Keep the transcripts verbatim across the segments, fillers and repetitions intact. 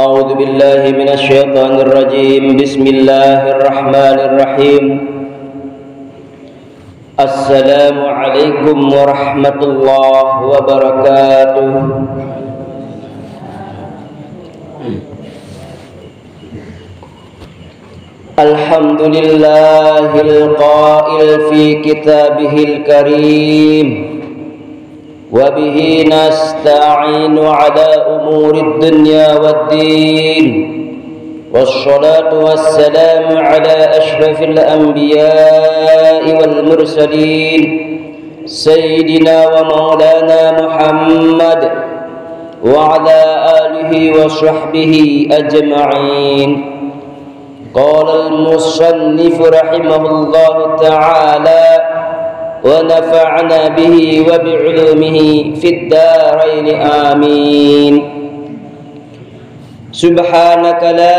أعوذ بالله من الشيطان الرجيم. بسم الله الرحمن الرحيم. السلام عليكم ورحمة الله وبركاته. الحمد لله القائل في كتابه الكريم: وبه نستعين على أمور الدنيا والدين، والصلاة والسلام على أشرف الأنبياء والمرسلين، سيدنا ومولانا محمد وعلى آله وصحبه أجمعين. قال المصنف رحمه الله تعالى، ونفعنا به وبعلومه في الدارين، آمين. سبحانك لا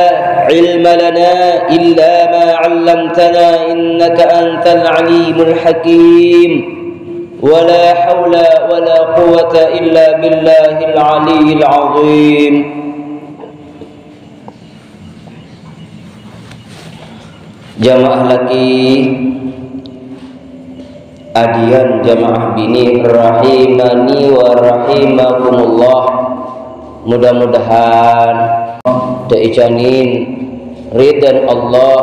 علم لنا إلا ما علمتنا، إنك أنت العليم الحكيم. ولا حول ولا قوة إلا بالله العلي العظيم. Jamaah laki, adian jamaah bini, rahimani wa rahimakumullah. Mudah-mudahan teicanin ridan Allah,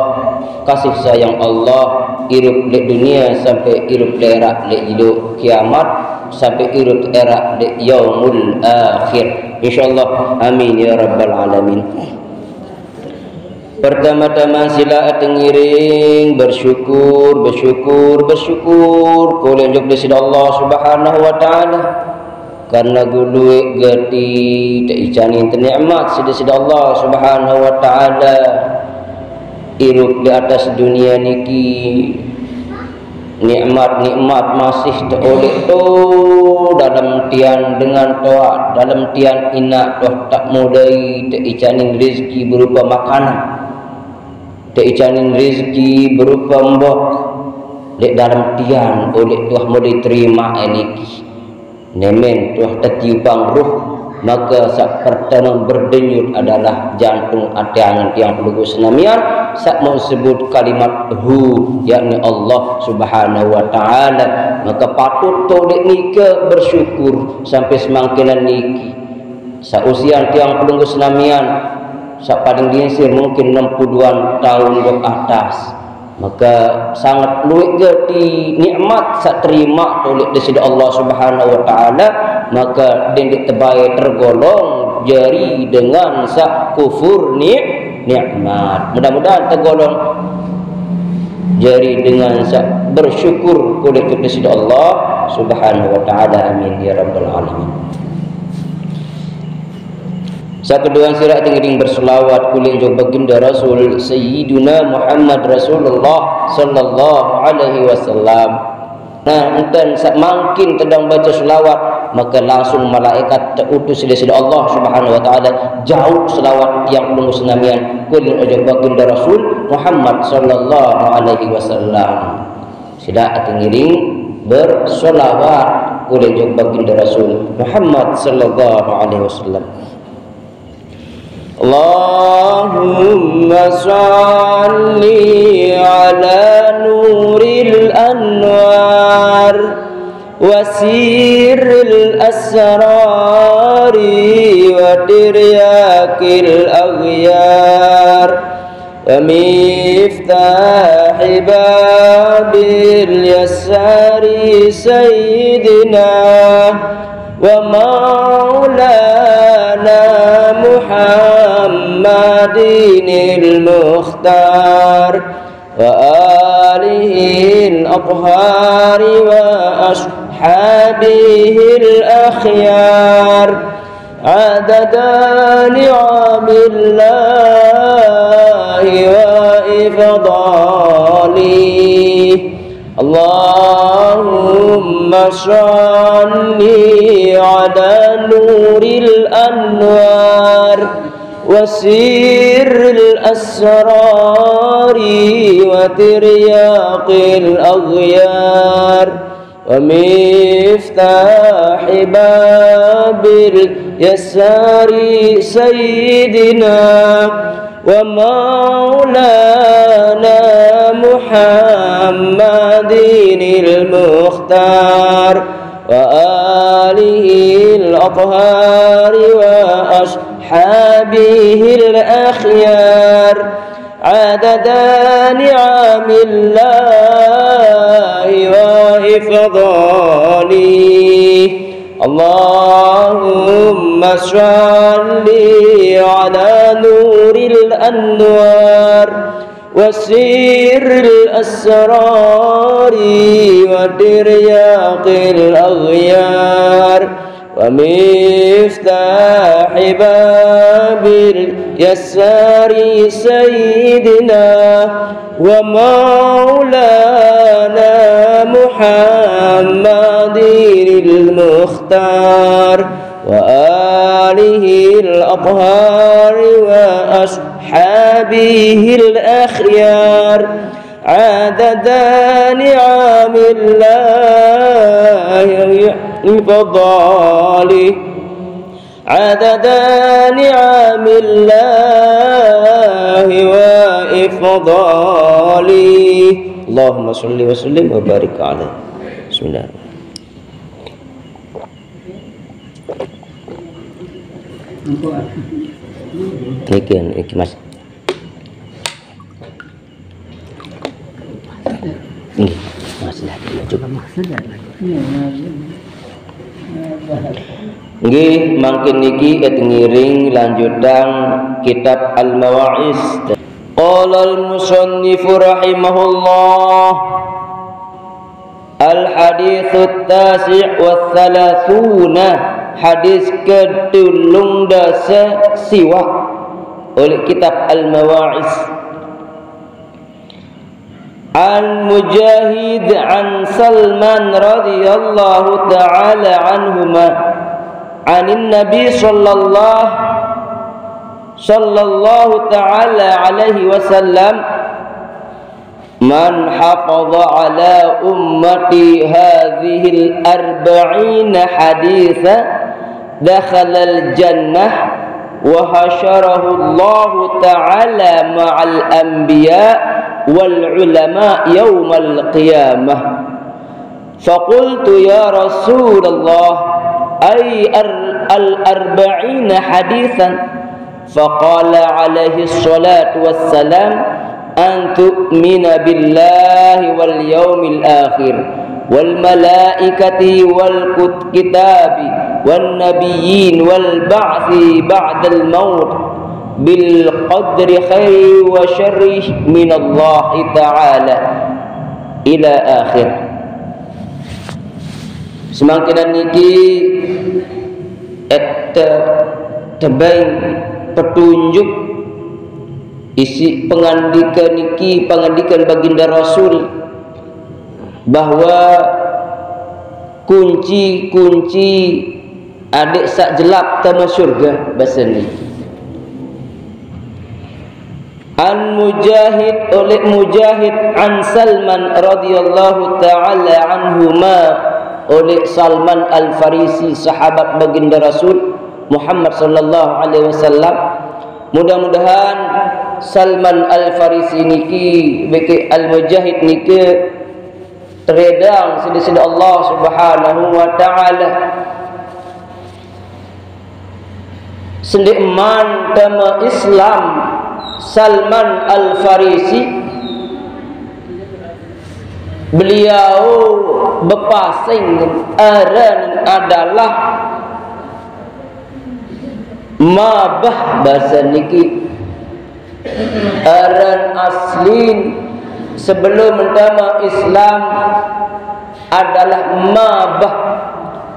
kasih sayang Allah, irup leq dunie sampai irup leq eraq leq jelo kiamat, sampai irup eraq leq yaumul akhir. Insyaallah. Amin ya rabbal alamin. Pertama-tama silaq tengiring bersyukur, bersyukur, bersyukur kuleq ojok Deside Allah Subhanahu wa Ta'ala. Karena guluq gati teicanin tenikmat siq Deside Allah Subhanahu wa Ta'ala. Irup di atas dunie niki, nikmat-nikmat masih teoleq to dalem tian dengan toat, dalem tian inaq toh tak modai teicanin rezeki berupe makanan, teicanin rezeki berupe mbok leq dalem tian oleq toh modai terimaq niki. Nemen toh tetiupang ruh, maka saq pertame berdenyut adalah jantung ate angen tiang pelungguh senamian, saq mun sebut kalimat Hu, yakni Allah Subhanahu wa Ta'ala. Maka patut toleq nike bersyukur sampai semangkinan niki. Saq usian tiang pelungguh senamian, saq paling lingsir mungkin enam puluhan taun ke atas. Maka sanget lueq gati nikmat saq terimaq toleq Deside Allah Subhanahu wa Ta'ala, maka dendeq tebae tergolong jari dengan saq kufur ni-, nikmat. Mudah-mudahan tergolong jari dengan saq bersyukur kuleq Deside Allah Subhanahu wa Ta'ala. Amin ya rabbal alamin. Sekedoan silaq tengiring berselawat kuleq ojok Baginda Rasul Sayyiduna Muhammad Rasulullah sallallahu alaihi wasallam. Nah, enten saq mangkin tedang bace selawat, maka langsung malaekat teutus siq Deside Allah Subhanahu wa Ta'ala jauq selawat tiang pelungguh senamian kuleq ojok Baginda Rasul Muhammad sallallahu alaihi wasallam. Silaq tengiring berselawat kuleq ojok Baginda Rasul Muhammad sallallahu alaihi wasallam. اللهم صل على نور الأنوار وسر الأسرار وترياق الأغيار ومفتاح باب اليسار سيدنا ومولانا محمد المختار وآله الأطهار وأصحابه الأخيار عدد نعم الله وإفضاله. اللهم صل على نور الأنوار وسر الأسرار وترياق الأغيار ومفتاح باب اليسار سيدنا ومولانا محمد المختار وآله الأطهار وأصحابه الأخيار عدد نعم الله وإفضاله. اللهم صل على نور الأنوار وسر الأسرار وترياق الأغيار ومفتاح باب اليسار سيدنا ومولانا محمد المختار وآله الأطهار وأصحابه الأخيار عدد نعم الله وفضاله عدد نعم الله وإفضاله. اللهم صل وسلم وبارك عليه. بسم الله. Niki, niki, Mas. Nggih, Mas, ya, cukup. Nggih, mangkin niki et ngiring lanjutan kitab Al-Mawa'iz. Qala al-musannifu rahimahullah, al-hadithu tasi' wa thalathuna, hadis ketulung dasa siwa oleh kitab Al-Mawa'iz. An Mujahid an Salman radhiyallahu ta'ala anhuma, anin Nabi sallallahu, sallallahu ta'ala alaihi wasallam, man hafadha ala ummati hadhil arba'ina haditha dakhalal jannah wa hasyarahullahu ta'ala ma'al anbiya wal ulama yaumal qiyamah. Faqultu, ya Rasulullah, ay ar-, al arba'ina hadithan? Faqala alaihi salatu wassalam, an tu'mina billahi wal yaumil akhir wal malaikati wal kut-, kitabi wan nabiyyin wal ba'thi ba'dal maut bil qadri khairi wa syarri minallahi ta'ala, ila akhir. Semangkinan niki et tebeng petunjuk isi pengandika niki, pengandika baginda Rasul, bahwa kunci-kunci adik sak jelap tama surga, bahasa ni. An Mujahid, oleh Mujahid, an Salman radhiyallahu ta'ala anhuma, oleh Salman Al-Farisi, sahabat baginda Rasul Muhammad sallallahu alaihi wasallam. Mudah-mudahan Salman Al-Farisi niki, beke Al-Mujahid niki, teredang sidi-sidi Allah Subhanahu wa Ta'ala. Sendik man tama Islam Salman Al-Farisi, beliau bepasing aran adalah Mabah, bahasa niki. Aran aslin sebelum tama Islam adalah Mabah.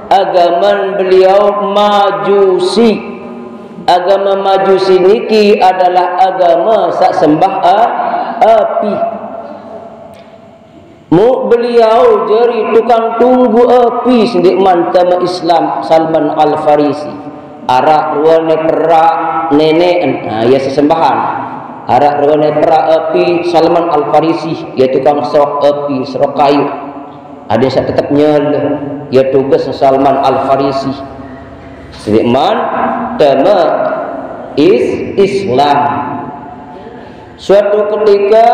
Agaman beliau Majusi. Agama Majusi niki adalah agama sak sembah a-, api. Mu beliau jari tukang tunggu api sendik man tama Islam Salman Al-Farisi. Arak ruane perak nenek, ha, ya sesembahan. Arak ruane perak api Salman Al-Farisi, ya tukang serok api, serok kayu. Ada saq tetep nyeleh, ye tuges Salman Al-Farisi. Sediq man teme is Islam. Suatu ketika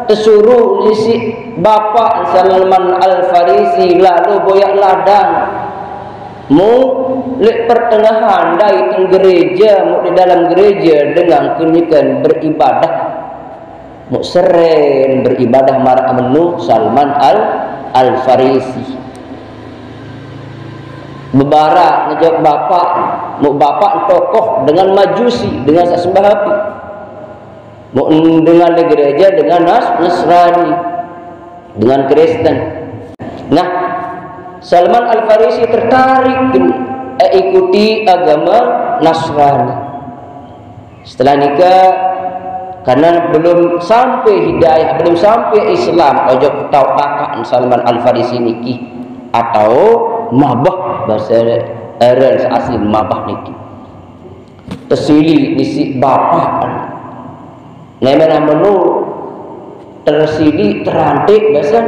tesuruh isiq bapaq Salman Al-Farisi lalo boyaq ladang. Mu leq pertengahan dait gereje, mu di dalam gereje dengan keniken beribadah. Mu seren beribadah maraq menu Salman Al, Al-Farisi. Bebaraq ngejawab bapaq, mu bapaq tokoh dengan Majusi, dengan saq sembah api. Mu dengan gereje dengan Nas, Nasrani, dengan Kristen. Nah, Salman Al-Farisi tertarik, eh, ikuti agama Nasrani. Setelah nike, karena belum sampai hidayah, belum sampai Islam, ojok tau takaq Salman Al-Farisi niki, atau mabah, bahasa Eren asli mabah niki. Tesiliq isiq bapaq. Nemen menu tersiliq, terantiq, bahasa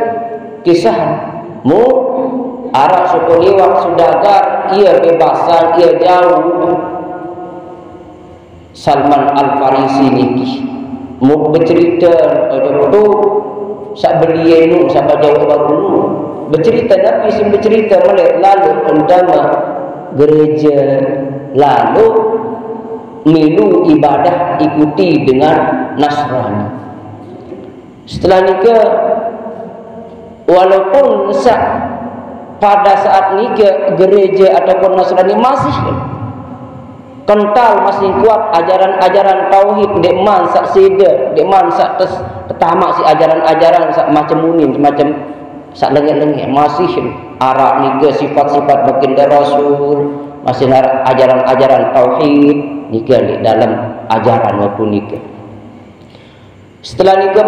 kisah. Mu araq sopoq liwat sudagar, ie bebasan, ie jauq. Salman Al-Farisi niki mu becerite ojok tu, saq belie nu, saq bajawaq baruq nu. Becerite napi sing becerite meleq lalo entame gereje, lalo milu ibadah ikuti dengan Nasrani. Setelah nike, walaupun sa-, pada saat nike gereje ataupun Nasrani masih kental, masih kuat ajaran-ajaran tauhid, ndeqman saq side, ndeqman saq tes-, tetamaq siq ajaran-ajaran saq macem unin, semacem saq lengek-lengek, masih araq nike sifat-sifat baginda Rasul, masih araq ajaran-ajaran tauhid nike leq dalem ajaran waktu nike. Setelah nike,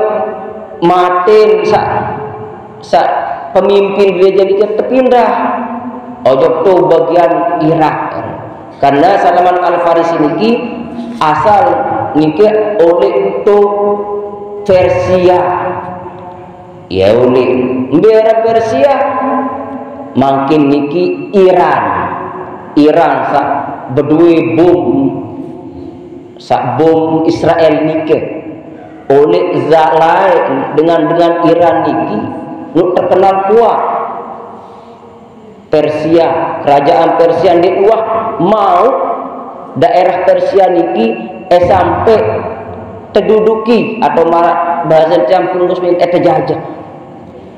maten saq, saq pemimpin gereje nike tepindah ojok to bagian Irak. Karena Salman Al-Farisi niki asal nike oleq to Persia. Ye, oleq mbe aran Persia? Mangkin niki Iran. Iran saq bedoe bom, saq bom Israel nike. Oleq zat laeq dengan, dengan Iran niki, nu terkenal kuat. Persia, kerajaan Persia ndeq uah mauq daerah Persia niki, eh, sampai teduduki atau maraq bahasa campur muslim, eh, terjajah.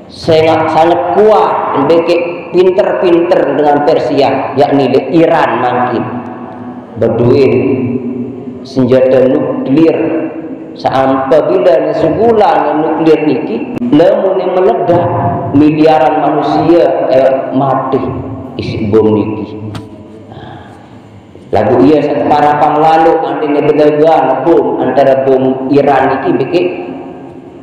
Sangat, sangat kuat, bekeq pinter-pinter dengan Persia, yakni leq Iran mangkin. Bedoe senjata nuklir. Seapabila ne segulang nuklir niki, lamun ne meledak, miliaran manusie, eh, mate isiq bom niki. Laguq ie saq teparapang lalo, andene belegan bom antare bom Iran niki bekeq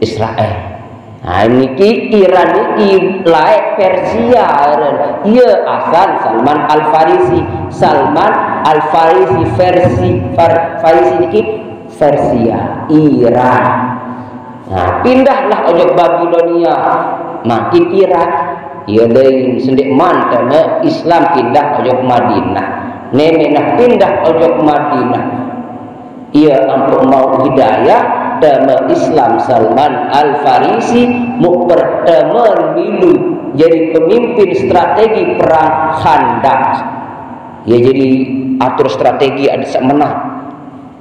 Israel. Nah, niki Iran niki laeq Persia aran. Ie asal Salman Al-Farisi. Salman Al-Farisi versi Far-, Farisi niki Persia, Iran. Nah, pindahlah ojok Babilonia, mangkin Irak. Ie dait sendeqman tame Islam pindah ojok Madinah. Nemenah pindah ojok Madinah. Ie ampoq mauq hidayah, tame Islam Salman Al-Farisi, muq pertemen milu jari pemimpin strategi perang Khandaq. Ie jari atur strategi adeq saq menang,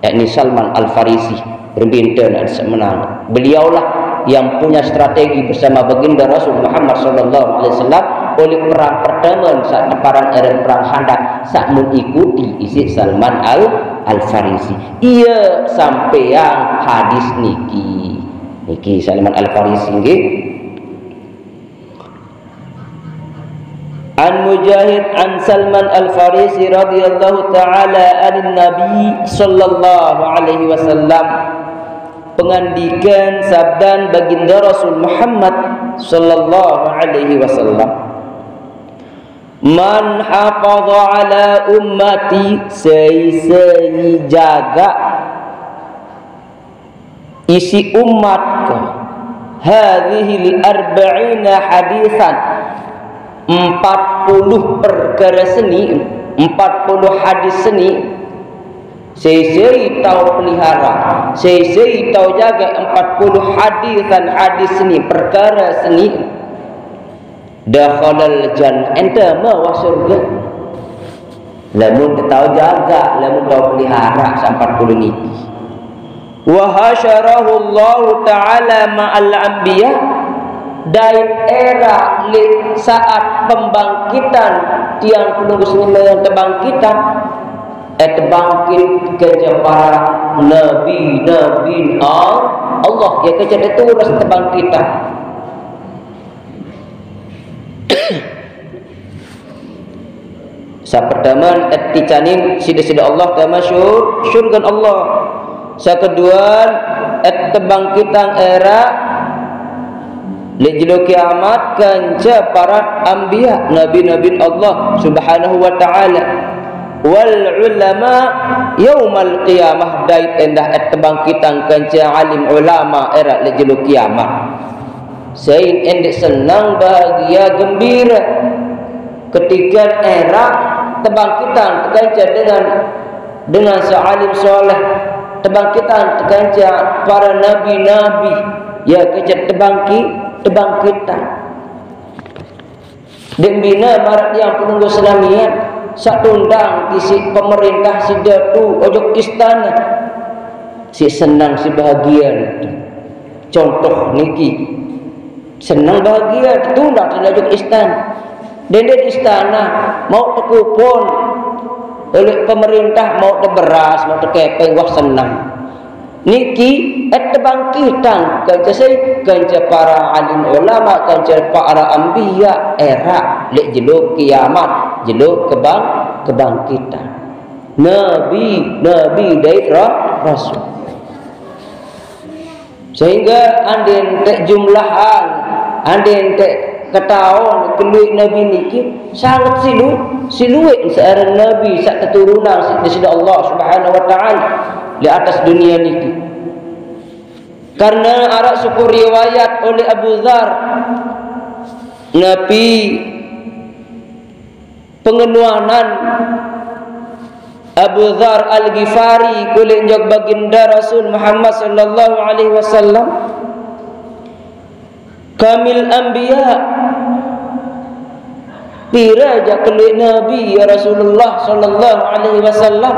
yakni Salman Al-Farisi, pemimpin adeq saq menang. Beliaulah yang punya strategi bersama Baginda Rasul Muhammad sallallahu alaihi wasallam oleh perang pertame saq teparan aran Perang Khandaq, saq mun ikuti isiq Salman Al, Al-Farisi. Ie sampeang hadis niki. Niki Salman Al-Farisi nggih. An Mujahid an Salman Al-Farisi radhiyallahu ta'ala anin Nabi sallallahu alaihi wasallam. Pengandikan sabdan Baginda Rasul Muhammad sallallahu alaihi wasallam, "Man hafadha ala ummati," sai-sai jagaq isiq umatku, Hadzihil arba'ina hadisan, empat puluh perkara seni, empat puluh hadis seni. Sesei tau pelihara, sesei tau jaga empat puluh hadisan hadis seni, perkara seni. Dakhalal jannah, ente mawah surga. Lamun tau jaga, lamun tau pelihara sa empat puluh niki. Wa hasyarahu Allahu ta'ala ma'al anbiya, dait era li saat pembangkitan tiang penunggu seni yang tebangkitan, eh, tebangkit kance para nabi-nabi Allah, ya kance teturus tebangkitan. Sapertama, et ticanin sida-sida Allah tama syur-, syurgan Allah. Sakeduan, et tebangkitan era li jelo kiamat kance para anbiya, nabi-nabi Allah subhanahu wa ta'ala. Wal ulama yaumal qiyamah, dait endah et tebangkitan kance alim ulama era li jelo kiamat. Sain ende senang, bahagia, gembira ketika era tebangkitan tekance dengan, dengan sealim soleh, tebangkitan tekance para nabi-nabi, ya kance tebangki-, tebangkitan. Dembina marat yang penunggu senamian, satundang isi pemerintah sida tu ojok istana. Si senang, si bahagia. Contoh niki. Senang bahagia, tunda tadi ojok istana. Dende istana, mau tekupon oleh pemerintah, mau teberas, mau tekepeng, wah senang. Niki et tebangkitan kance sai, kance para alim ulama, kance para anbiya era li jelo kiamat, jelo kebang-, kebangkitan. Nabi, nabi dait ra-, rasul. Sehingga andin te jumlahan, andin te ketaon keluit nabi niki sangat silu-, siluit searan nabi sa keturunan si-, sida Allah Subhanahu wa Ta'ala di atas dunia niki. Karena arak suku riwayat oleh Abu Dzar, napi pengenuanan Abu Dzar Al-Ghifari kulit njok baginda Rasul Muhammad sallallahu alaihi wasallam, "Kamil anbiya, pira ja keluit nabi, ya Rasulullah sallallahu alaihi wasallam?"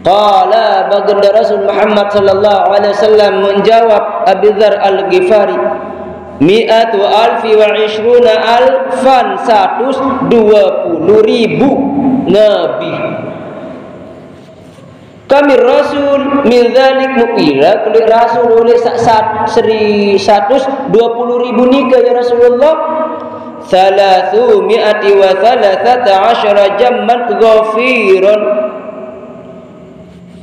Qala, baginda Rasul Muhammad sallallahu alaihi wasallam menjawab Abi Dzar Al-Ghifari, "Mi'atu alfi wa ishruna alfan, satus dua puluh ribu nabi." "Kamil rasul min dzalik, mu pira keluit rasul oleh sa-, sa-, seri-, satus dua puluh ribu nika, ya Rasulullah?" "Thalathu mi'ati wa thalathata asyara jamman ghafiran."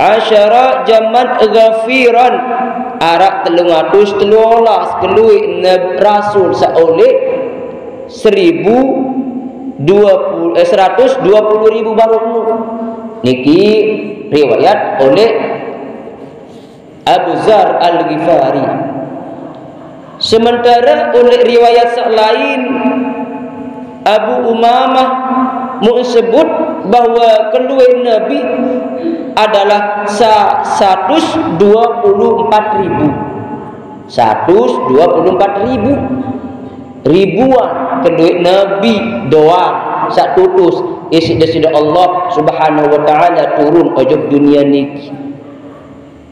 Asyara jamman ghafiran, arak telung atus telu olas keluit nab-, rasul sa oleh seribu dua puluh, eh, seratus dua puluh ribu baruh nu. Niki riwayat oleh Abu Dzar Al-Ghifari. Sementara oleh riwayat sa lain, Abu Umamah mu sebut bahwa keluit Nabi adalah sa-, satus dua puluh empat ribu. Satus dua puluh empat ribu. Ribuan keluit Nabi doang sa tutus isi Dasida Allah Subhanahu wa Ta'ala turun ojok dunia niki.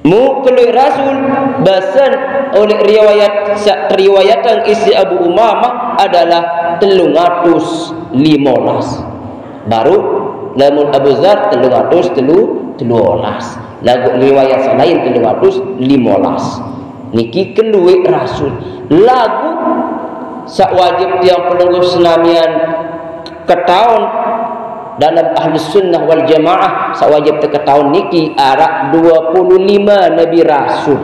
Mu keluit Rasul, basen oleh riwayat sa-, riwayatan isi Abu Umamah adalah telung atus limolas. Baru lamun Abu Dzar telung atus telu, telu olas. Lagu riwayat sa lain telung atus limolas. Niki keluit Rasul. Lagu sa wajib tiang pelungguh senamian ketaun dalam Ahlus Sunnah wal Jamaah, sa wajib teketaun niki arak dua puluh lima nabi rasul.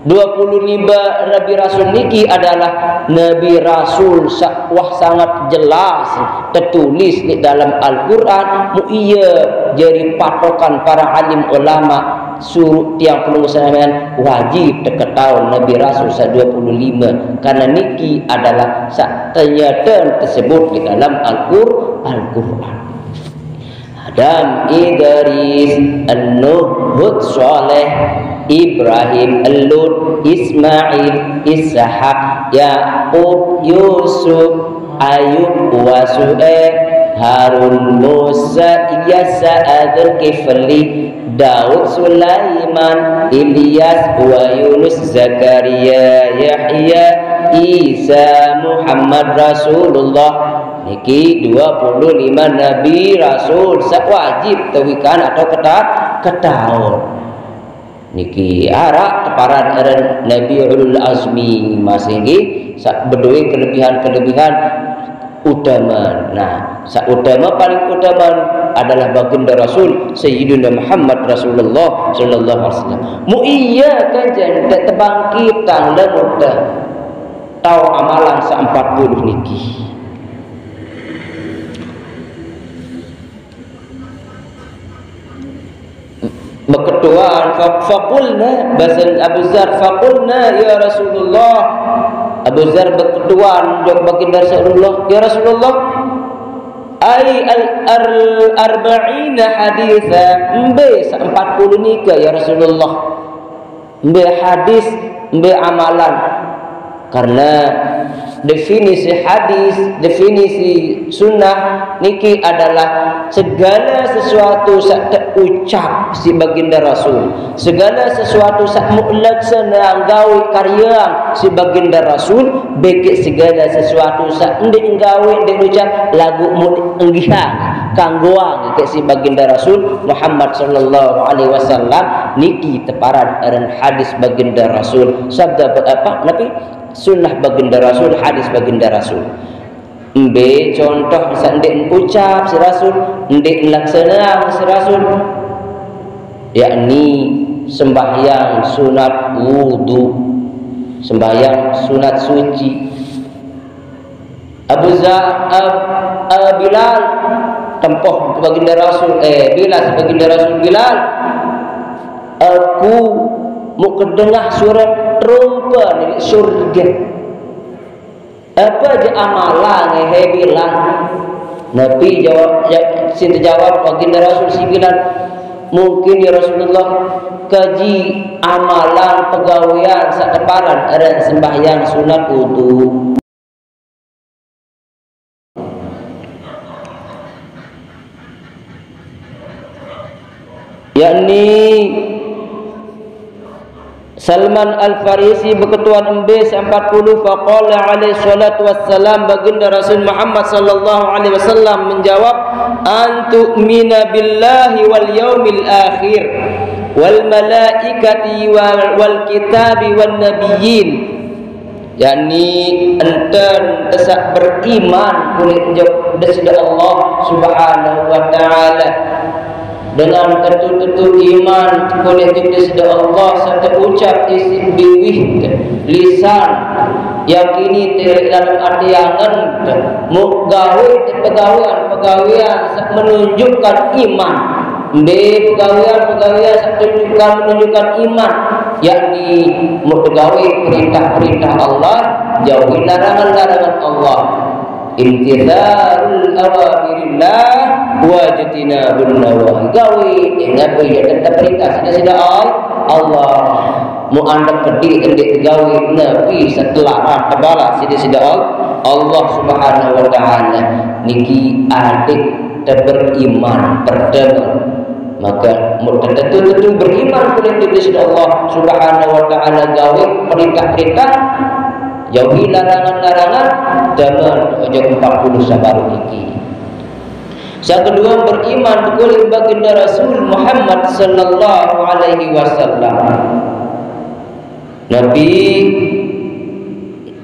Dua puluh lima nabi rasul niki adalah nabi rasul saq wah sangat jelas tetulis di dalam Al-Qur'an, mu iya jari patokan para alim ulama, suruq tiang pelungguh sampean wajib teketaun nabi rasul saq dua puluh lima, karena niki adalah saq ternyata tersebut di dalam Al-Qur-, Al-Qur'an. Adam, Idris, Nuh, Hud, Saleh, Ibrahim, Lut, Ismail, Ishak, Yakub, Yusuf, Ayub, wa Su'aib, Harun, Musa, Ilyas, Zulkifli, Daud, Sulaiman, Ilyas, wa Yunus, Zakaria, Yahya, Isa, Muhammad, Rasulullah. Niki dua puluh lima nabi rasul saq wajib tewikan atau keta-, ketaun. Niki araq teparan aran nabi ulul azmi, masih nggih, saq bedoe kelebihan-kelebihan utama. Nah, saq utama, paling utama adalah Baginda Rasul Sayyidina Muhammad Rasulullah sallallahu alaihi wasallam. Mu iya kan jan te-, tebangkitang lamun te-, tao amalan saq empat puluh niki. Beketuan, fa-, faqulna, base Abu Dzar, faqulna, "Ya Rasulullah." Abu Dzar beketuan, jok Baginda Rasulullah, "Ya Rasulullah, ai al-, ar-, arba'ina haditsa, mbe saq empat puluh nike, ya Rasulullah?" Mbe hadis, mbe amalan. Karena definisi hadis, definisi sunnah niki adalah segala sesuatu saq teucap siq Baginda Rasul, segala sesuatu saq muq laksaneang gawe karyeang siq Baginda Rasul, bekeq segala sesuatu saq ndeq gawe, ndeq ucap, laguq muq enggihang, kanggoang keq siq Baginda Rasul Muhammad sallallahu alaihi wasallam, niki teparan aran hadis Baginda Rasul, sabda ba-, apa, napi? Sunnah Baginda Rasul, hadis Baginda Rasul. Mbe contoh saq ndeq ucap siq Rasul, ndeq laksaneang siq Rasul? Yakni sembahyang sunat wudu, sembahyang sunat suci. Abu Za-, Ab-, Ab-, Bilal, tempoh Baginda Rasul, eh, Bilal, Baginda Rasul, "Bilal, aku muq kedengah suare trompe leq surge. Ape jaq amalange, he Bilal?" Napi jawab, ja-, sing tejawab Baginda Rasul siq Bilal, "Mungkin, ya Rasulullah, kaji amalan pegawean saq teparan aran sembahyang sunat wudu." Yakni Salman Al-Farisi beketuan mbe saq empat puluh, faqala alaihi salatu wassalam, Baginda Rasul Muhammad sallallahu alaihi wasallam menjawab, "An tu'mina billahi wal yaumil akhir, wal malaikati wal, wal kitabi wan nabiyyin." Yakni enten tesaq beriman kulit jok Deside Allah Subhanahu wa Ta'ala. Dengan tetu-tetu iman kulit jok Deside Allah, serta ucap isiq biwih, lisan, yakini leq dalem ati angen, muq gawe pegawean-pegawean saq menunjukkan iman. Mbe pegawean-pegawean saq tunjukkan, menunjukkan iman, yakni muq tegawe perintah-perintah Allah, jauhi larangan-larangan Allah. Imtitsalul awamirillah wajtinabun nawahi. Gawe, eh, napi ye tetep perintah side-side Al-, Allah. Muq andek kediq ndeq tegawe, napi saq telaran tebalas side-side Al-, Allah Subhanahu wa Ta'ala. Niki adeq teberiman perteme. Maka, muq tetu-tetu beriman kulit jok Deside Allah Subhanahu wa Ta'ala, gawe perintah-perintah, jauhi larangan-larangan, tame ojok empat puluh saq baruq niki. Saq kedue, beriman kulit Baginda Rasul Muhammad sallallahu alaihi wasallam. Napi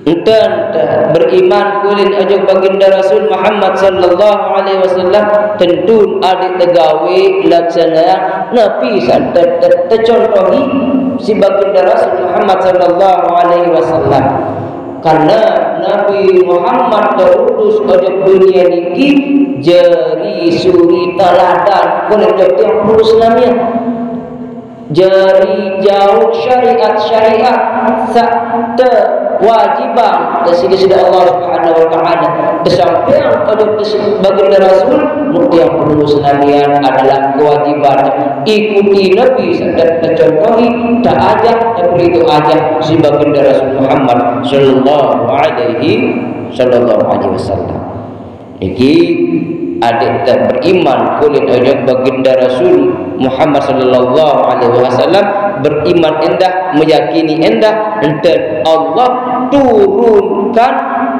enten te beriman kulit ojok Baginda Rasul Muhammad sallallahu alaihi wasallam, tentu adeq tegawe, laksane, napi saq te-, te-, tecontohi. si baginda Rasul Muhammad sallallahu alaihi wasallam. Karena Nabi Muhammad teutus ojok dunia niki jari suri teladan kulit ojok tiang pulus namian. Jari jauh syariat-syariat sa'at kewajiban dari Allah Subhanahu wa Ta'ala. Kesampaian pada baginda Rasul, mutiang perlu senamian adalah kewajiban. Ikuti Nabi, sedang tercontohi, tak ajak, tapi itu ajak si baginda Rasul Muhammad sallallahu alaihi sallallahu alaihi wasallam. Niki adik tak beriman kulit aja baginda Rasul Muhammad sallallahu alaihi wasallam, beriman endah, meyakini endah enten Allah turunkan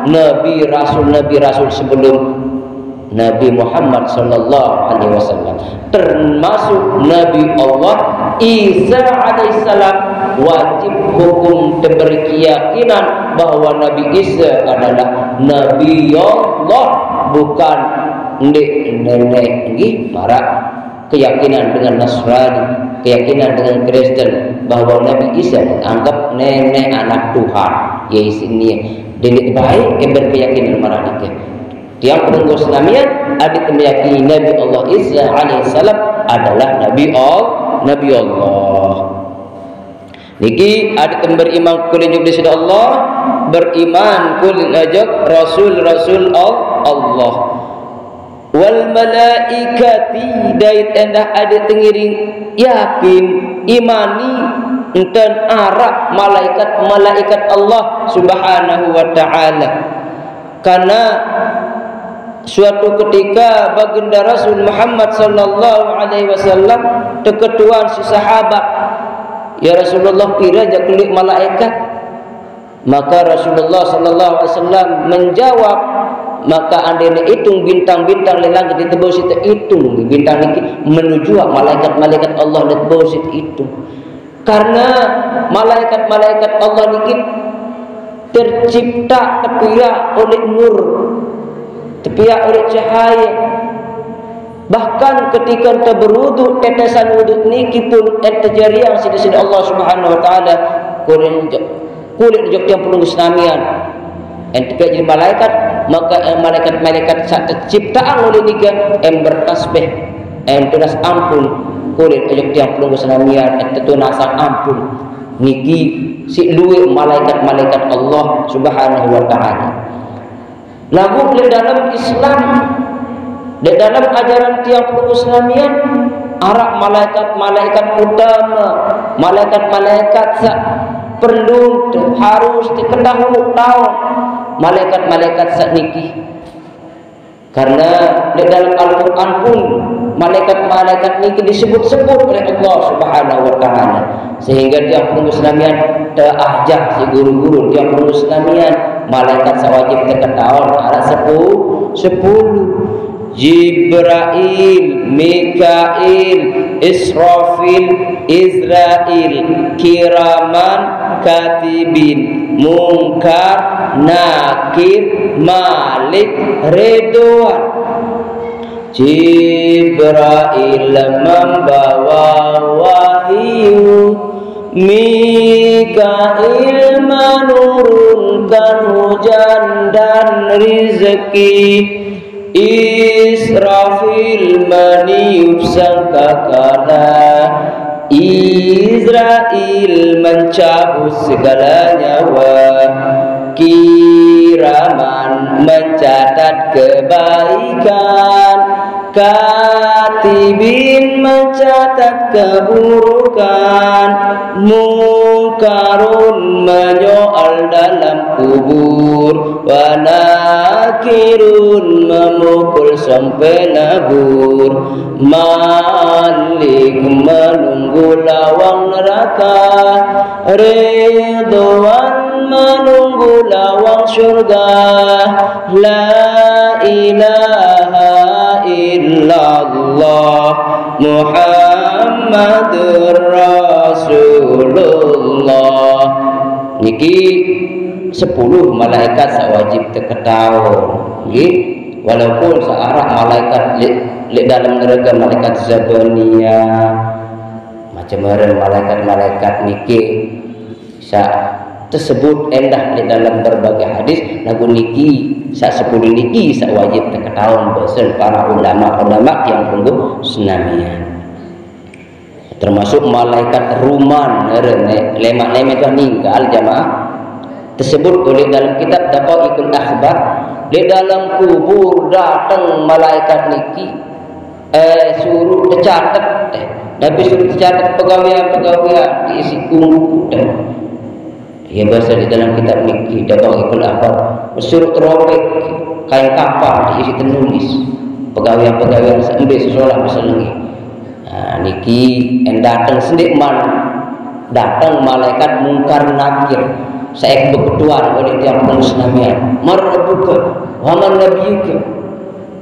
Nabi Rasul, Nabi Rasul sebelum Nabi Muhammad sallallahu alaihi wasallam, termasuk Nabi Allah Isa alaihissalam. Wajib hukum diberi keyakinan bahwa Nabi Isa adalah Nabi Allah, bukan ndik nenek nggih, marak keyakinan dengan Nasrani, keyakinan dengan Kristen bahwa Nabi Isa menganggap nenek anak Tuhan. Ya, isinya dedik baik yang berkeyakinan marah dikit. Tiang penunggu senamian, adik meyakini Nabi Allah Isa alaihissalam adalah Nabi Allah, Nabi Allah. Niki adik beriman kulit juk di Allah, beriman kulit ajak Rasul-Rasul Allah. Wal malaikati, dait endah adik tengiring yakin, imani, enten arak malaikat-malaikat Allah Subhanahu wa Ta'ala. Karena suatu ketika baginda Rasul Muhammad sallallahu alaihi wasallam teketuan si sahabat, "Ya Rasulullah, pira ja kelik malaikat?" Maka Rasulullah sallallahu alaihi wasallam menjawab, "Maka andai hitung bintang-bintang di langit, itu bau situ hitung bintang niki, menuju malaikat-malaikat Allah, itu bau situ hitung." Karena malaikat-malaikat Allah niki tercipta tepiak oleh nur, tepiak oleh cahaya. Bahkan ketika ente berwudu, tetesan wudu niki pun ente jariang sida-sida Allah Subhanahu wa Ta'ala. Kulit, kulit jok tiang pelunggu senamian. Ente pihak jadi malaikat, maka, eh, malaikat-malaikat saat terciptaan oleh nika, em bertasbih, em tunas ampun. Kulit jok tiang pelunggu senamian, ente tunasan ampun. Niki si luwih malaikat-malaikat Allah Subhanahu wa Ta'ala. Lagu di dalam Islam, di dalam ajaran tiang pelunggu senamian, arak malaikat-malaikat utama, malaikat-malaikat sa perlu te, harus diketahui tahu malaikat-malaikat sa niki. Karena di dalam Al-Quran pun malaikat-malaikat niki disebut-sebut oleh Allah Subhanahu wa Ta'ala. Sehingga tiang pelunggu senamian teajak si guru-guru tiang pelunggu senamian, malaikat sawajib teketaun arak sepuluh, sepuluh. Jibrail, Mikail, Israfil, Izrail, kiraman katibin, Mungkar, Nakir, Malik, Ridwan. Jibrail membawa wahyu, Mikail menurunkan hujan dan rizki, Israfil meniup sangkakala, Izrail mencabut segala nyawa, kiraman mencatat kebaikan, katibin mencatat keburukan, mungkarun menyoal dalam kubur, wa nakirun memukul sampai nabur, Malik menunggu lawang neraka, Ridwan menunggu lawang syurga. La ilaha illallah Muhammadur Rasulullah. Niki sepuluh malaikat sawajib teketaun. Nggih, walaupun searak malaikat lek, lek dalam neraka malaikat Zabaniyah. Cemeren malaikat-malaikat niki saq tesebut endah leq dalem berbagai hadis, laguq niki saq sepulu niki saq wajib teketaun basen para ulama-ulama tiang pelungguh senamian. Termasuk malaikat ruman, eren, lemaq-lemaq ninggal jamaah. Tesebut leq dalem kitab Daqaiqul Akhbar, leq dalem kubur dateng malaikat niki, eh, suruq tecatet, eh, napi suruq tecatet pegawean-pegawean diisi kungku, eh. Ie base leq dalem kitab niki, Daqaiqul Akhbar, suruq teropek kain kapan diisi tenulis pegawean-pegawean saq mbe sesolah besenengi. Nah, niki en dateng sendeqman, dateng malaikat Mungkar Nakir, saq beketuan oleh tiang pelungguh senamian. "Man rabbuka, wa man nabiyyuka?"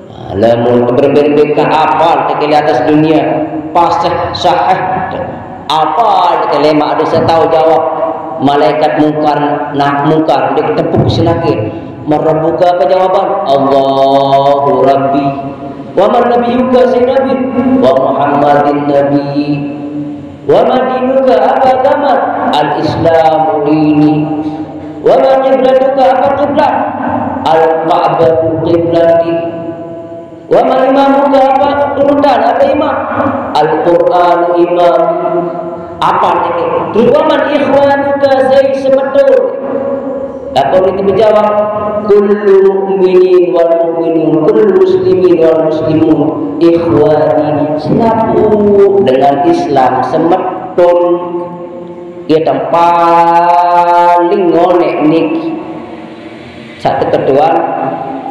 Nah, lamun teberembe-rembe ka apal teke leq atas dunie, paseh saheh te. Apal teke lemaq ade saq tao jawab malaikat Mungkar, nah, Mungkar, ndeq ketepuk siq Nakir. "Man rabbuka?" Apa jawaban? "Allahu Rabbi." "Wa man nabiyyuka?" Sai nabi? "Wa Muhammadin nabi." "Wa ma dinuka?" Apa agama? "Al-Islamu dini." "Wa ma qiblatuka?" Apa kiblat? "Al-Ka'batu qiblati." "Wa ma imamuka?" Apa urutan, apa imam? "Al-Qur'anu imami." Apa niki? Terus, "Wa man ikhwanuka?" Sai semeton? Lamun ite bejawab, "Kullu mu'minin wal mu'minun, kullu muslimin wal muslimun, ikhwani." Selapuq dengan Islam semeton. Ie tang paling ngoneq niki saq teketuan,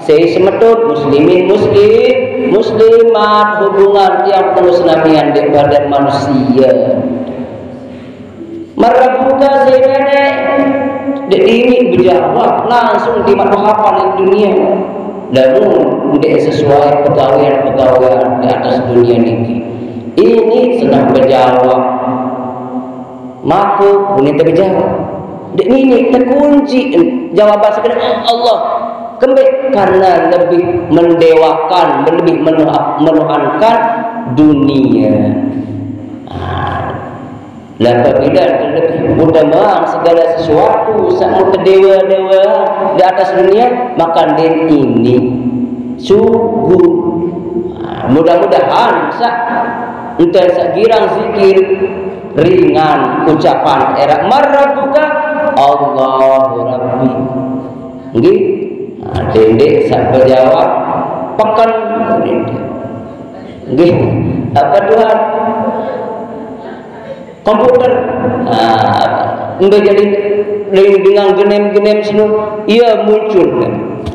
sai semeton muslimin muslim, muslimat, hubungan tiang pelungguh senamian leq pade manusie. "Man rabbuka?" Sai Neneq. Ndeq iniq bejawab, langsung timaq hapal leq dunie. Lamun ndeq sesuai pegawean-pegawean di atas dunie niki, iniq senah bejawab. Mako, ndeq tebejawab. Ndeq iniq tekunci jawaban sekediq Allah. Kembeq? Karena lebih mendewakan, lebih menu-, menuhankan dunie. Nah, Lah, apabila terlebih utamaang segala sesuatu saq mun tedewe-dewe di atas dunie, maka ndeq iniq sugul. Ah, mudah-mudahan saq enten saq girang zikir ringan ucapan eraq, "Man rabbuka?" "Allahu Rabbi." Nggih. Ah, dendeq saq bejawab, "Peken." Nggih. Apa Tuhan? Komputer. Nah, mbe jari dengan genem-genem seno, ie muncul.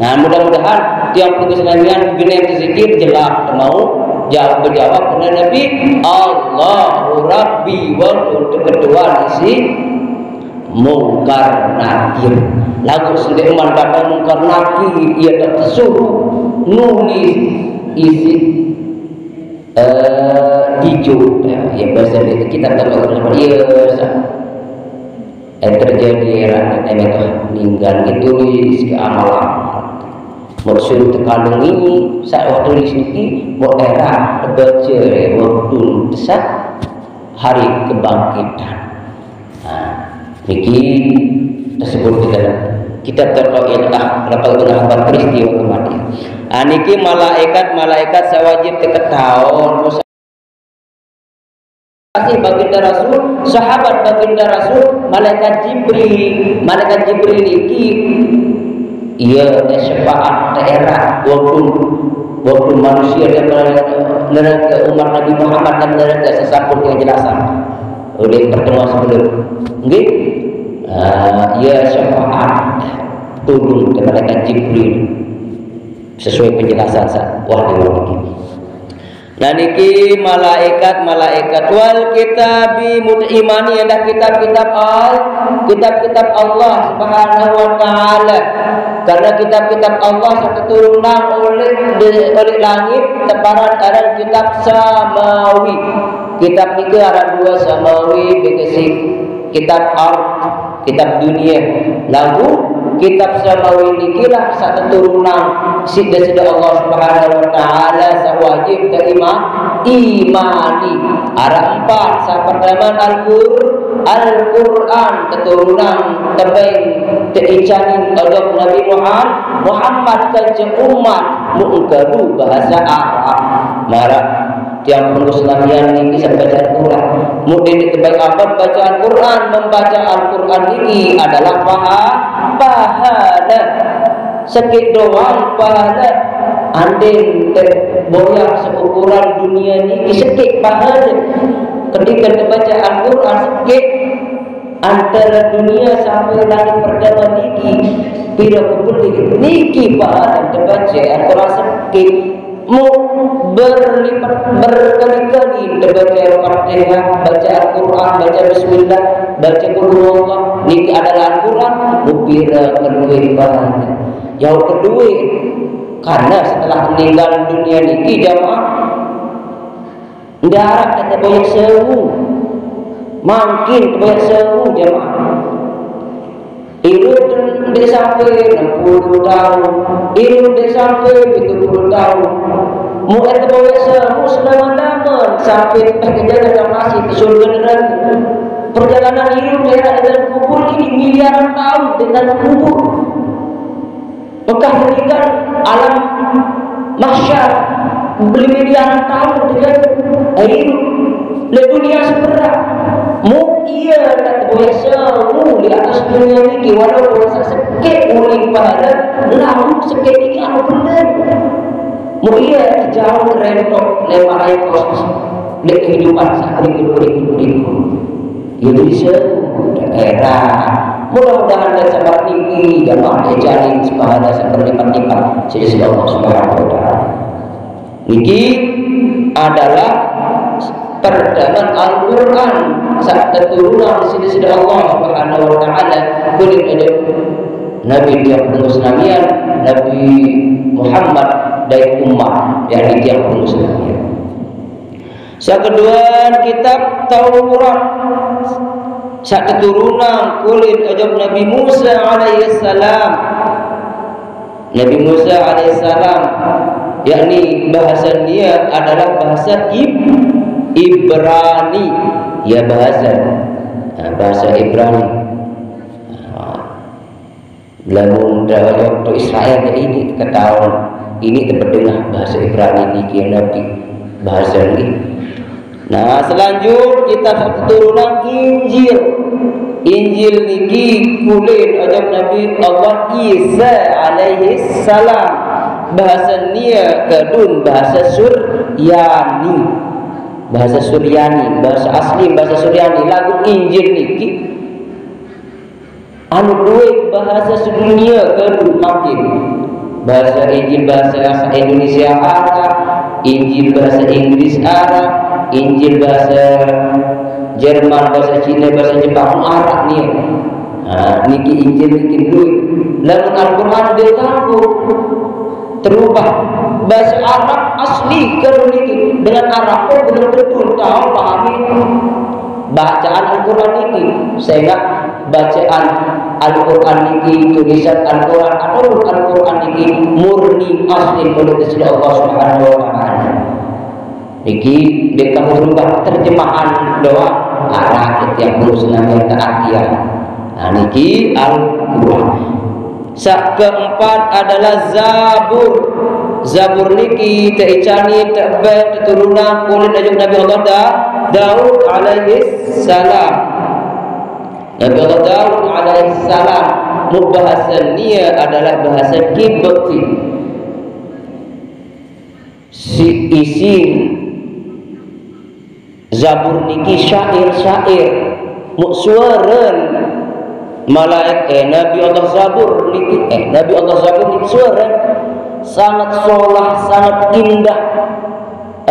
Nah, mudah-mudahan tiang pelungguh senamian genem tezikir jelas temau jawab, bejawab kene Nabi, "Allahu Rabbi," walaupun teketuan isiq Mungkar Nakir. Laguq sendeqman dateng Mungkar Nakir, ie tesuruh nulis isiq Eh, dijuk, ya, ya, bahasa dia, kita tak tahu kenapa dia sa-, eh, terjadi era, eh, mereka meninggal, ditulis ke amal-amal. Maksud tekalung ini, saat waktu tulis ini, buat era, baca, eh, waktu besar, hari kebangkitan. Nah, niki tersebut di dalam kitab Taqwa Illah, berapa guna kabar peristiwa kematian. Ah, niki malaikat-malaikat saq wajib teketaun. Kasih Baginda Rasul, sahabat Baginda Rasul, malaikat Jibril. Malaikat Jibril niki, ie syafaat daerah waktu, waktu manusia dan neraka, umat Nabi Muhammad dan neraka, sesampun penjelasan oleh pertemuan sebelum. Nggih? Ah, ie syafaat tulung daripada malaikat Jibril. Sesuai penjelasan saq wah lewat niki. Nah, niki malaikat-malaikat, wal kitabi mut-, imani endah kitab-kitab Al-, kitab-kitab Allah Subhanahu wa Ta'ala. Karena kitab-kitab Allah saq teturunang oleh, oleh langit, teparan aran kitab samawi. Kitab nike aran due, samawi, bekesik kitab ard, kitab dunie. Laguq kitab samawi nikilah saq teturunang Sida-sida Allah Subhanahu wa Ta'ala sawajib taima-, imani. Araq empat, saq pertame Al-Qur-, Al-Qur'an, teturunan tebeng teicanin ojok Nabi Muham-, Muhammad kance umat, muq engkedu bahase Arab. Maraq tiang pelungguh senamian niki saq bace Al-Qur'an. Muq ndeq tebeng ape bace Al-Qur'an, membaca Al-Qur'an niki adalah paha-, pahale. Sekeq doang pahale. Andin te boyaq seukuran dunie niki sekeq pahale. Ketika tebace Al-Qur'an sekeq, antare dunie sampe langit pertame niki, pire kebeli niki pahale tebace Al-Qur'an sekeq. Mu berlipat berkali-kali tebace Al-Fatihah, bace Al-Qur'an, bace bismillah, bace qul huwallah, niki adalah Al-Qur'an, mu pire kelueq pahale. Jauq kelueq, karena setelah meninggal dunie niki jamaah, ndaraq teboyaq sewu, mangkin teboyaq sewu jamaah. Irup ndeq sampe enem puluh taun, irup ndeq sampe pitu puluh taun. Muq ente boyaq sewu selame-lame sampe tekejane masih tesul nerake. Perjalanan irup daerah di dalam kubur ini miliaran taun di dalam kubur. Mekah meninggal alam mahsyar, beli miliaran taun terjadi. Irup leq dunie seberaq. Muq ie ndeq teboyaq sewu leq atas dunie niki, walaupun saq sekeq uling pahale, laguq sekeq niki anu bener. Muq ie jauq rentok leman rentos leq kehidupan saq berikut, berikut, berikut. Ie beli sewu daerah. Mudah-mudahan leq sabar niki jamaah ejarin sepahale saq berlipat-lipat siq Allah Subhanahu wa Ta'ala. Niki adalah perdaman Al-Qur'an saq teturunan siq Allah Subhanahu wa Ta'ala, kulit ojok Nabi tiang pelungguh senamian, Nabi Muhammad dait umat, yakni tiang pelungguh senamian. Saq kedue, kitab Taurat saq teturunan kulit ojok Nabi Musa alaihissalam. Nabi Musa alaihissalam, yakni bahase nie adalah bahase Ib-, Ibrani. Ya, bahase, nah, bahase Ibrani. Nah, lamun dawek waktu Israel, ya, ini ketahuan, ini tepedengah bahase Ibrani niki, nabi bahase niki. Nah, selanjut kitab saq teturunan Injil. Injil niki kulit ojok Nabi Allah Isa alaihi salam. Bahase nie kedun bahase Suryani. Bahase Suryani, bahase asli bahase Suryani. Laguq Injil niki anu lueq bahase sedunie kedun mangkin. Bahase Injil bahase Indonesia araq, Injil bahase Inggris araq, Injil bahase Jerman, bahase Cine, bahase Jepang araq nie. Nah, niki Injil niki lueq. Lamun Al-Qur'an ndeq kanggo terubah. Bahase Arab asli kedun niki dengan Arab pun belum tentu tao pahami bacaan Al-Qur'an niki. Sengaq bacaan Al-Qur'an niki, tulisan Al-Qur'an ataupun Al-Qur'an niki murni asli oleh Gusti Allah Subhanahu wa Ta'ala. Niki ndeq kanggo rubah, terjemahan doang. Araq tiang pelungguh senamian teartian. Nah, niki Al-Qur'an. Saq keempat adalah Zabur. Zabur niki teicanin, tebeng, teturunan kulit ojok Nabi Allah Da-, Daud alaihi salam. Nabi Allah Daud alaihi salam, muq bahase nie adalah bahase Kibti. Siq isin Zabur niki syair-syair, muq suaren malaeq, eh, Nabi Allah Zabur niki, eh, Nabi Allah Zabur niki suaren sangat solah, sangat indah.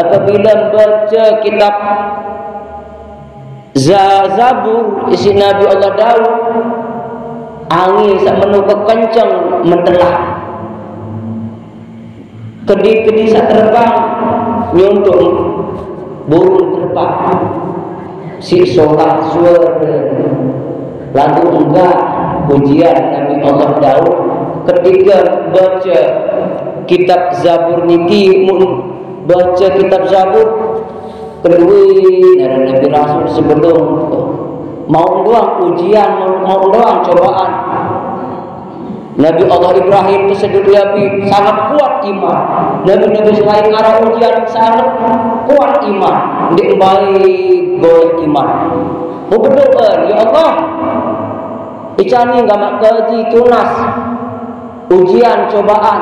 Apabila bace kitab Za-, Zabur isiq Nabi Allah Daud, angin saq meno kekenceng mentelah. Kedi-kedi saq terbang nyontoh burung terbang. Siq solah suare. Laguq enggak pujian Nabi Allah Daud ketika bace Kitab Zabur niki, mun baca kitab Zabur, kedue ngaran Nabi Rasul sebelum mau doang ujian, mau, mau doang cobaan. Nabi Allah Ibrahim tersebut Nabi sangat kuat iman. Nabi-nabi selain arah ujian sangat kuat iman. Ndeq mbai goyah iman. Mau berdoa, "Ya Allah, icani gamaq kaji tunas ujian, cobaan,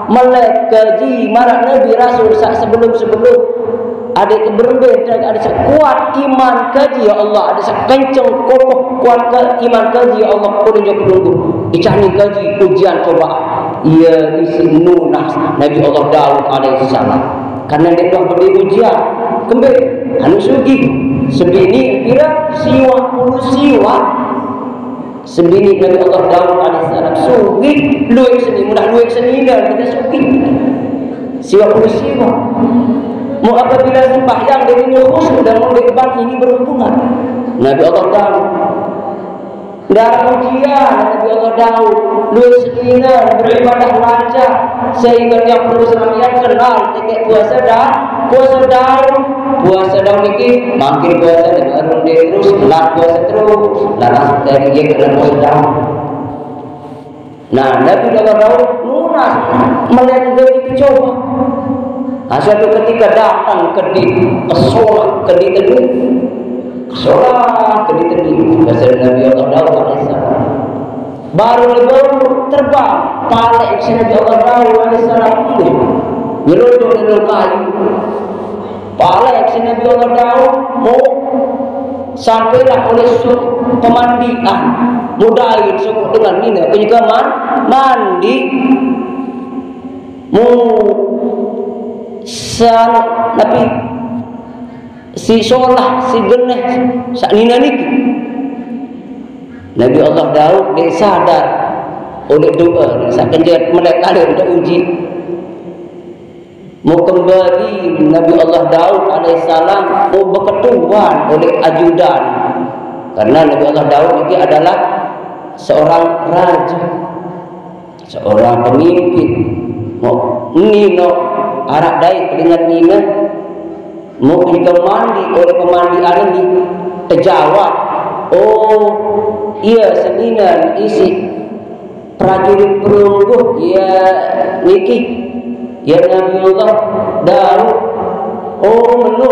melek kaji maraq Nabi Rasul saq sebelum-sebelum. Adeq keberembe, adeq sekuat iman kaji, ya Allah, adeq sekenceng kokoh kuat ke iman kaji, ya Allah, ulun jauh pelungguh. Icani kaji ujian, cobaan." Iya, isi nunas Nabi Allah Daud alaihissalam. Karena dia telah beri ujian. Kembe, anu sugih. Sebini pira? Siwah puluh siwah. Sebini Nabi Allah Daud alaihissalam sugih, lueq seni, mudah lueq seni dah kita sugih. Siwah puluh siwah. Mau apabila sembahyang dengan khusyuk dan mau depan ini berhubungan. Nabi Allah Daud. Darah ujian Nabi Allah Daud. Lueq seni beribadah lancar sehingga tiang puluh sami kenal tekek puasa dah, puasa Daud. Puasa Daud niki mangkin puasa dan baru terus, lan puasa terus. Lan dari dia kena puasa Daud. Nah, Nabi Allah Daud nunas melihat dia dicoba. Nah, suatu ketika datang ke di, ke solah, ke di teduh. Ke solah, ke di teduh. Bahasa Nabi Allah Daud alaihissalam. Baru dia baru terbang, palek si Nabi Allah Daud alaihissalam. Nyelonjong dalam kayu. Palek si Nabi Allah Daud, mau sampailah oleh su-, pemandian. Mudahin suku dengan nina, kenyeke man-, mandi. Mu sana, tapi si solah, si geneh, saq nina niki. Nabi Allah Daud ndeq sadar oleh doa, saq kenjet melek kali untuk uji. Mau kembali Nabi Allah Daud alaihissalam, mau beketuan oleh ajudan. Karena Nabi Allah Daud ini adalah seorang raja, seorang pemimpin. Mau nino araq dait dengan nina, mau kita mandi oleh pemandian ini, terjawab, "Oh, iya, seninan isi prajurit pelungguh, ya niki, ya Nabi Allah Daud." "Oh, menu."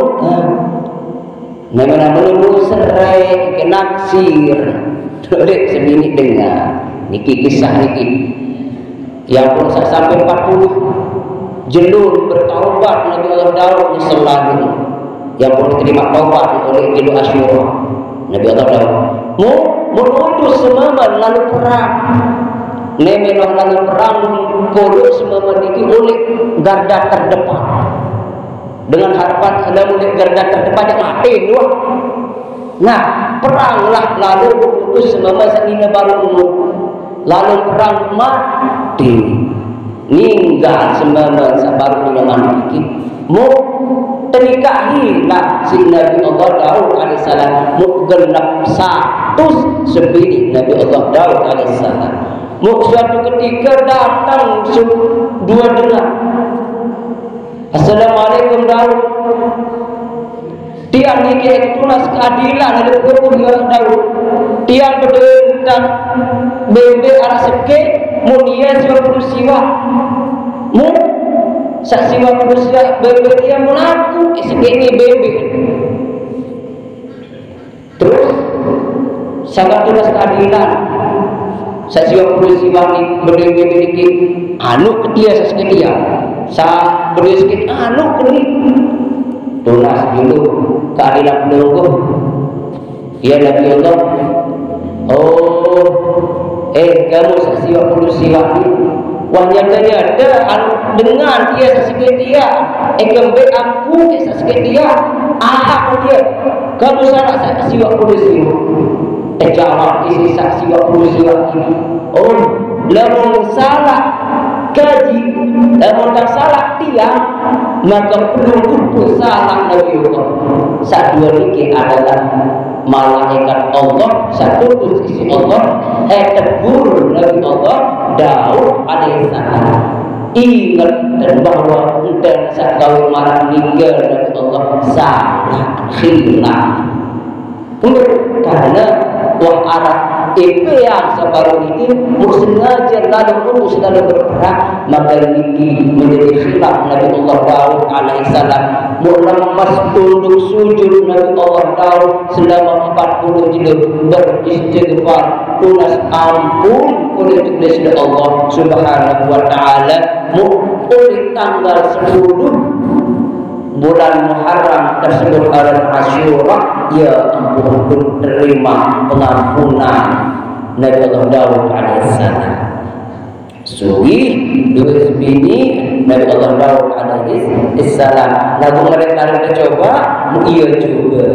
Nah, mana menu serai ke naksir. Tulik semini dengar. Niki kisah niki. Yang pun sa-, sampai empat puluh jelo bertaubat Nabi Allah Daud nyesel lagu. Yang pun diterima taubat oleh jelo Asyura. Nabi Allah Daud. Mu, mu utus semama lalu perang. Neme noh lalu perang, puluh semama niki oleh garda terdepan. Dengan harapan ada mulai garda terdepan yang mati dua. Nah, peranglah lalu utus semama saq nine baru umur. Lalu perang mati. Ninggal semama saq baru nine mati. Mu tenikahi lah si Nabi Allah Daud alaihissalam. Mu genep satus sebini Nabi Allah Daud alaihissalam. Mu suatu ketika datang su-, dua dengan. "Assalamualaikum, Daud. Tiang niki tunas keadilan dari hukum ya Daud. Tiang bedoe entan bembe araq sekeq, mun ie siwaq puluh siwaq. Mun saq siwaq puluh siwaq bembe tiang mun aku, sekeq ni bembe." Terus, sangat tunas keadilan. Saq siwaq puluh siwaq ni bedoe bembe niki, anu ke tie saq sekeq tie. Saq bedoe sekeq anu ke ni. Tunas julu keadilan pelungguh. Ya Nabi Allah. Oh, eh, kamu saq siwaq puluh siwaq ni. Wah, nyata-nyata, anu, dengan tie saq sekeq tie. Eh, kembe aku saq sekeq tie. Ah, aku tie. Kamu salaq saq siwaq puluh siwaq. Tejawab isi saq siwaq puluh siwaq. Oh, lamun salaq kaji, lamun tang salaq tiang, maka pelungguh pun salaq Nabi Allah. Saq due niki adalah malaikat Allah, saq utus isi Allah, eh, tegur Nabi Allah Daud alaihissalam. Inget bahwa enten sagawe maraq nike Nabi Allah salah, khilaf. Karena wah araq epean sebaruq niki, mun sengaje lalo nunggu, lalo berperang, maka niki menjadi khilaf Nabi Allah Daud alaihissalam. Mun lemes tunduk sujud Nabi Allah Daud selama empat puluh jilid, beristighfar, tunas ampun oleh Allah Subhanahu wa Ta'ala. Mun oleh tanggal sepuluh bulan Muharram tersebut, aran Asyura, ya ampun, terima pengampunan Nabi Allah Daud alaihissalam. Sugih, due bini Nabi Allah Daud alaihissalam. Laguq mereka coba, mu iya juga.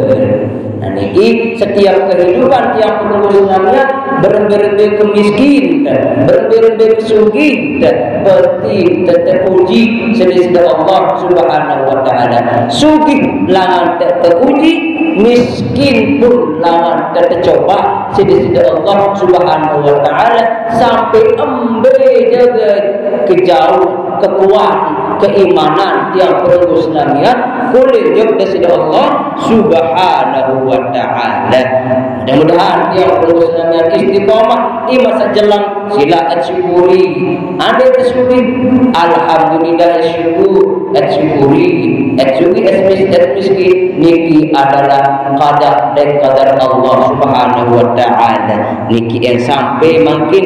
Nah, niki setiap kehidupan tiang pelungguh senamian, berembe-rembe kemiskin, berembe-rembe kesugih, pasti tetep uji sedih Allah Subhanahu wa Ta'ala. Sugih langan tetep uji, miskin pun langan tetep coba sedih Allah Subhanahu wa Ta'ala, sampai embe jaga kejauh kekuatan keimanan tiang pelungguh senamian, kulit jok Allah Subhanahu wa Ta'ala. Mudah-mudahan tiang pelungguh senamian istiqomah di masa jelang, sila syukuri. Ade tersugih, alhamdulillah, syukur, syukuri. Syukuri, miskin, niki adalah qada dan qadar Allah Subhanahu wa Ta'ala. Niki yang sampai mungkin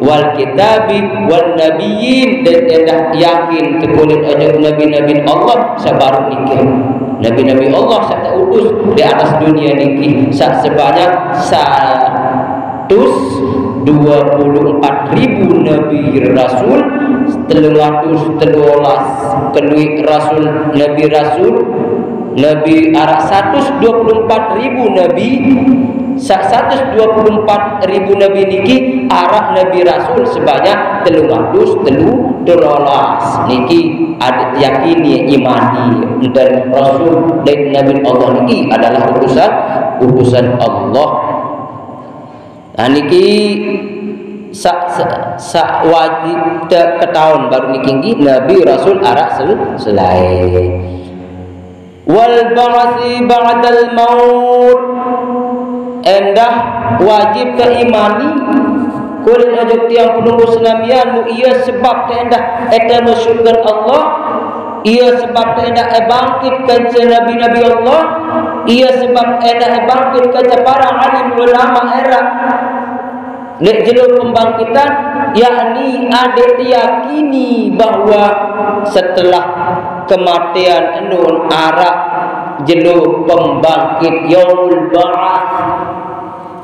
wal kitabi wan nabiyyin, dan endah yakin tekulit ojok nabi-nabi Allah sebaruq niki. Nabi-nabi Allah saq teutus di atas dunia niki saq sebanyak seratus dua puluh empat ribu nabi rasul, telung atus telulas keluiq rasul, nabi rasul, nabi araq seratus dua puluh empat ribu nabi, seratus dua puluh empat ribu nabi niki araq nabi rasul sebanyak telung atus telu telulas. Niki ade yakini, imani, enten rasul dait nabi Allah niki adalah utusan, utusan Allah. Nah, niki saq, saq, saq wajib te ketaun baruq niki nggih nabi rasul araq sel-, selae. Wal ba'tsi ba'dal maut. Endah wajib teimani, kulit ojok tiang pelungguh senamian, mu iya sebab te endah ete mesyurgan Allah, iya sebab te endah ebangkit kance nabi-nabi Allah, iya sebab endah ebangkit kance para alim ulama eraq. Leq jelo pembangkitan, yakni adeq teyakini bahwa setelah kematean enun araq jelo pembangkit, yaumul ba'ats.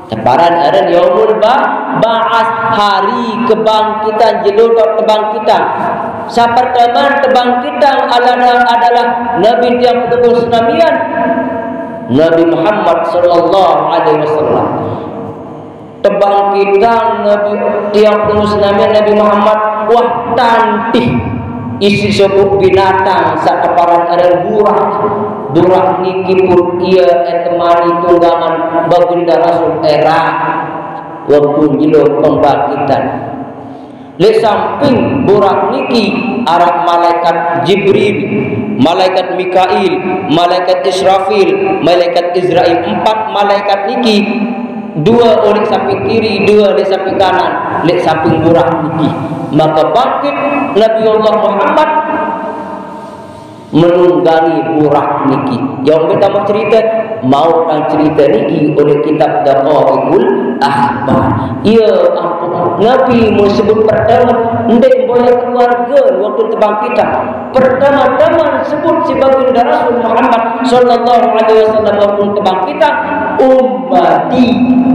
Teparan aren yaumul ba-, ba'ats, hari kebangkitan, jelo taoq tebangkitan. Saq pertame tebangkitan adalah, adalah nabi tiang pelungguh senamian, Nabi Muhammad sallallahu alaihi wasallam. Tebangkitan nabi tiang pelungguh senamian Nabi Muhammad, wah, tantih isiq sopoq binatang saq teparan aren burak. Burak niki pun ie etemani tunggangan Baginda Rasul eraq. Waktu jelo pembangkitan. Leq samping burak niki araq malaikat Jibril, malaikat Mikail, malaikat Israfil, malaikat Izrail. Empat malaikat niki, due oleq samping kiri, due leq samping kanan, leq samping burak niki. Maka bangkit Nabi Allah Muhammad menunggangi burak niki. Yang kita mau cerita, mau nang cerita niki oleh kitab Daqaiqul Akhbar. Ya ampun, Nabi mau sebut pertama, ndeq boya keluarga waktu tebangkitan. Pertama-tama sebut si Baginda Rasul Muhammad sallallahu alaihi wasallam waktu tebangkitan, ummati,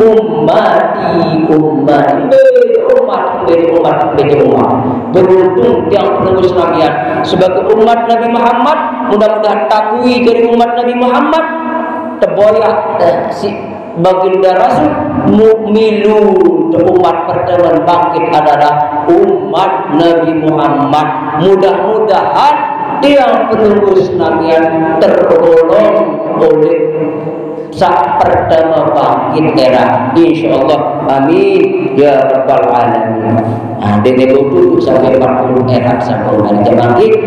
ummati, ummati. Beda umat, beda umat, beda umat. Beruntung tiang pelungguh senamian sebagai umat Nabi Muhammad, mudah-mudahan takui jari umat Nabi Muhammad, teboyaq, eh, si Baginda Rasul, mu-, milu umat pertama bangkit adalah umat Nabi Muhammad. Mudah-mudahan tiang pelungguh senamian tergolong oleh Sak pertama bangkit era, insyaallah, amin ya rabbal alamin. Nah, dene bodo sampai empat puluh era sampai hari bangkit.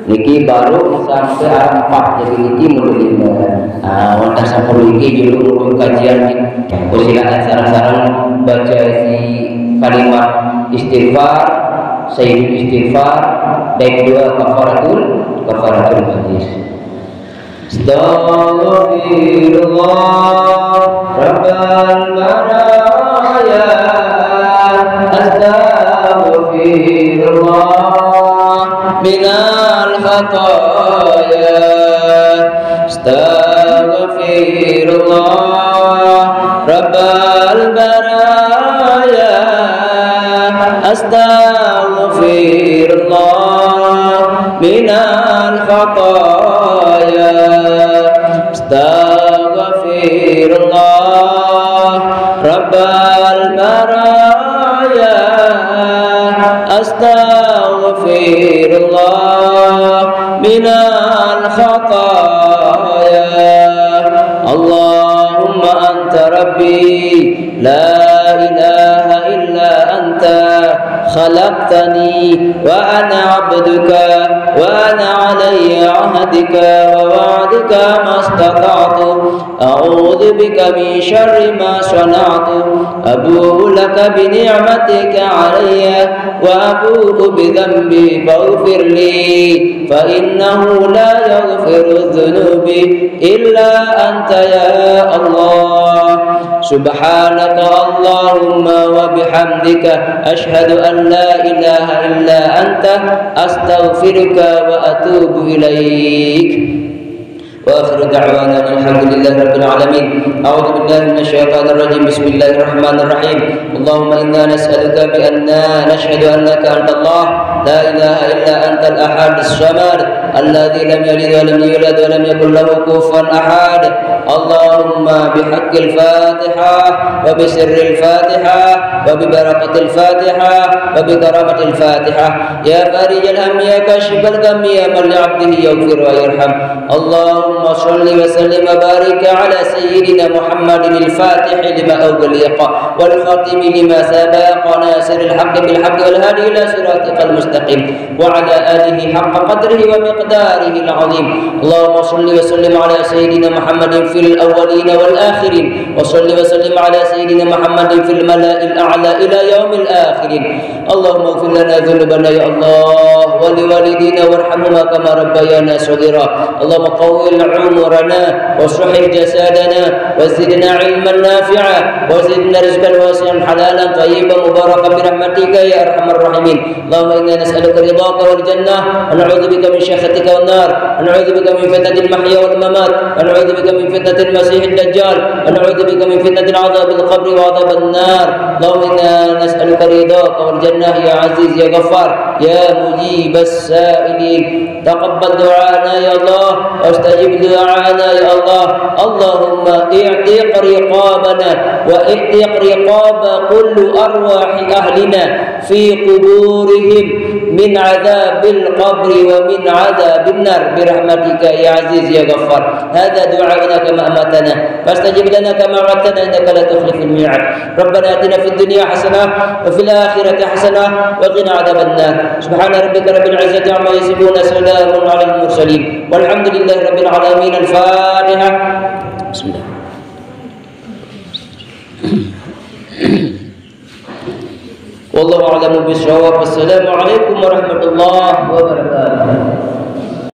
Niki baru sampai arah empat, jadi niki mulai lima. Nah, wantah sepuluh niki dulu untuk kajian. Aku silakan sarang-sarang baca si kalimat istighfar, sayyidul istighfar, dan dua kafaratul, kafaratul majlis. Astaghfirullah, Rabbal baraya. Astaghfirullah, minal khataya. Astaghfirullah, Rabbal baraya. Astaghfirullah, minal khataya. Astaghfirullah, Rabbal baraya. Astaghfirullah, minal khataya. Allahumma anta rabbi, la ilaha illa anta, khalaqtani wa ana abduka, wa ana alayya ahdika wa wa'dika mastata'tu. A'udzu bika min syarri ma sana'tu. Abu'u laka bi ni'matika alayya wa abu'u bi dzanbi faghfir li, fa innahu la yaghfiru dzunubi illa anta ya Allah. Subhanaka Allahumma wa bihamdika, asyhadu an la ilaha illa anta, astaghfiruka wa atubu ilaik. وآخر دعوانا أن الحمد لله رب العالمين. أعوذ بالله من الشيطان الرجيم. بسم الله الرحمن الرحيم. اللهم إنا نسألك بأننا نشهد أنك أنت الله، لا إله إلا أنت الأحد الصمد، الذي لم يلد ولم يولد ولم يكن له كفوا أحد. اللهم بحق الفاتحة وبسر الفاتحة وببركة الفاتحة وبكرامة الفاتحة، يا فارج الهم يا كاشف الغم يا من لعبده يغفر ويرحم. اللهم صل وسلم وبارك على سيدنا محمد الفاتح لما أغلق والخاتم لما سبق ناصر الحق بالحق والهادي إلى صراطك المستقيم وعلى آله حق قدره ومقداره العظيم. اللهم صل وسلم على سيدنا محمد في الأولين والآخرين، وصل وسلم على سيدنا محمد في الملأ الأعلى إلى يوم الآخرين. اللهم اغفر لنا ذنوبنا يا الله ولوالدينا وارحمهما كما ربيانا صغيرا. اللهم طول عمرنا وصحح جسدنا وزدنا علما نافعا وزدنا رزقا واسعا حلالا طيبا مباركا برحمتك يا أرحم الراحمين. اللهم إنا نسألك رضاك والجنة ونعوذ بك من سخطك والنار ونعوذ بك من فتنة المحيا والممات ونعوذ بك من فتنة المسيح الدجال ونعوذ بك من فتنة عذاب القبر وعذاب النار. اللهم إنا نسألك رضاك والجنة يا عزيز يا غفار يا مجيب السائلين. تقبل دعانا يا الله واستجب دعانا يا الله. اللهم اعتق رقابنا واعتق رقاب كل أرواح أهلنا في قبورهم من عذاب القبر ومن عذاب النار برحمتك يا عزيز يا غفار. هذا دعاؤنا كما أمرتنا فاستجب لنا كما وعدتنا إنك لا تخلف الميعاد. ربنا آتنا في الدنيا حسنة وفي الآخرة حسنة وقنا عذاب النار. سبحان ربك رب العزة عما يصفون، سلام على المرسلين والحمد لله رب العالمين. الفاتحة. بسم الله. والله أعلم بالصواب. السلام عليكم ورحمة الله وبركاته.